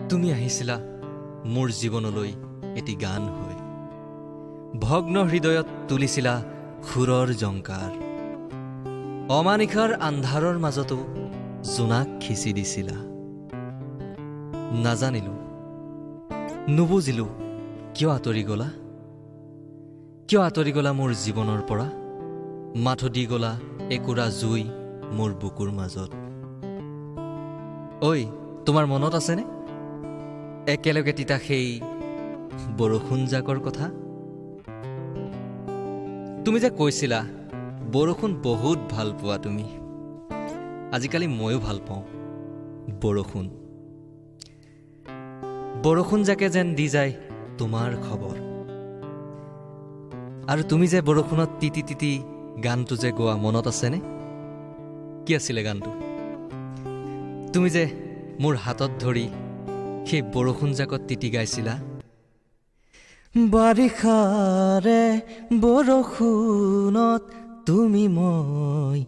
তুমি আহিছিলা মোৰ জীৱনলৈ এটি গান হৈ, ভগ্ন হৃদয়ত তুলিছিলা সুৰৰ জংকাৰ, অমানিশাৰ আন্ধাৰৰ মাজতো জোনাক সিঁচি দিছিলা। নাজানিলো, নুবুজিলো, কিয় আঁতৰি গ'লা, কিয় আঁতৰি গ'লা মোৰ জীৱনৰ পৰা। মাথো দি গ'লা একুৰা জুই মোৰ বুকুৰ মাজত। ঐ, তোমাৰ মনত আছেনে একেলগে তিতা সেই বৰষুণজাকৰ কথা? তুমি যে কৈছিলা বৰষুণ বহুত ভাল পোৱা তুমি। আজিকালি ময়ো ভাল পাওঁ বৰষুণ। বৰষুণজাকে যেন দি যায় তোমাৰ খবৰ। আৰু তুমি যে বৰষুণত তিতি তিতি গানটো যে গোৱা, মনত আছেনে? কি আছিলে গানটো? তুমি যে মোৰ হাতত ধৰি সেই বৰষুণজাকত তিতি গাইছিলা, বাৰিষাৰে বৰষুণত তুমি মই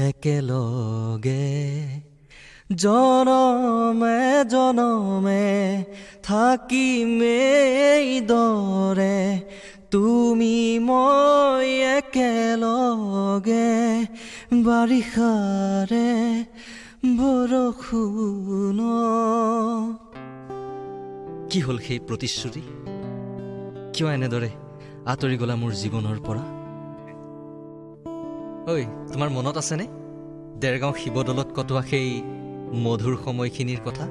একেলগে, জনমে জনমে থাকিম এইদৰে, তুমি মই একেলগে, বাৰিষাৰে বৰষুণত। কি হ'ল সেই প্ৰতিশ্ৰুতি? কিয় এনেদৰে আঁতৰি গ'লা মোৰ জীৱনৰ পৰা? ঐ, তোমাৰ মনত আছেনে দেৰগাঁও শিৱদৌলত কটোৱা সেই মধুৰ সময়খিনিৰ কথা?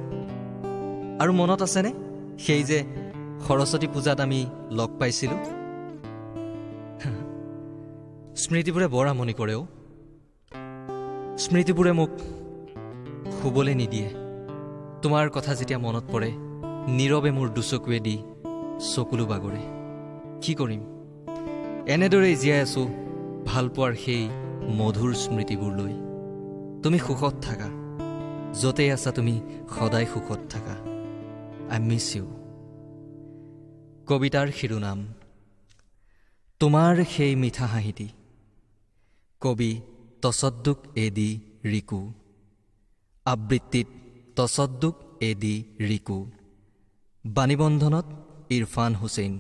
আৰু মনত আছেনে সেই যে সৰস্বতী পূজাত আমি লগ পাইছিলোঁ? স্মৃতিবোৰে বৰ আমনি কৰে অ'। স্মৃতিবোৰে মোক শুবলৈ নিদিয়ে। তোমাৰ কথা যেতিয়া মনত পৰে, নীৰৱে মোৰ দুচকুৱেদি চকুলো বাগৰে। কি কৰিম, এনেদৰেই জীয়াই আছোঁ ভালপোৱাৰ সেই মধুৰ স্মৃতিবোৰ লৈ। তুমি সুখত থাকা, য'তেই আছা তুমি সদায় সুখত থাকা। I miss you. কবিতাৰ শিৰোনাম তোমাৰ সেই মিঠা হাঁহিটি। কবি তছদ্দুক এ ডি ৰিকু। আবৃত্তিত তছদ্দুক এ ডি ৰিকু। বাণীবন্ধনত ইৰফান হুছেইন।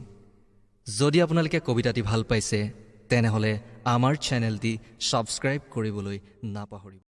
যদি আপোনালোকে কবিতাটি ভাল পাইছে, তেনেহ'লে আমাৰ চেনেলটি ছাবস্ক্ৰাইব কৰিবলৈ নাপাহৰিব।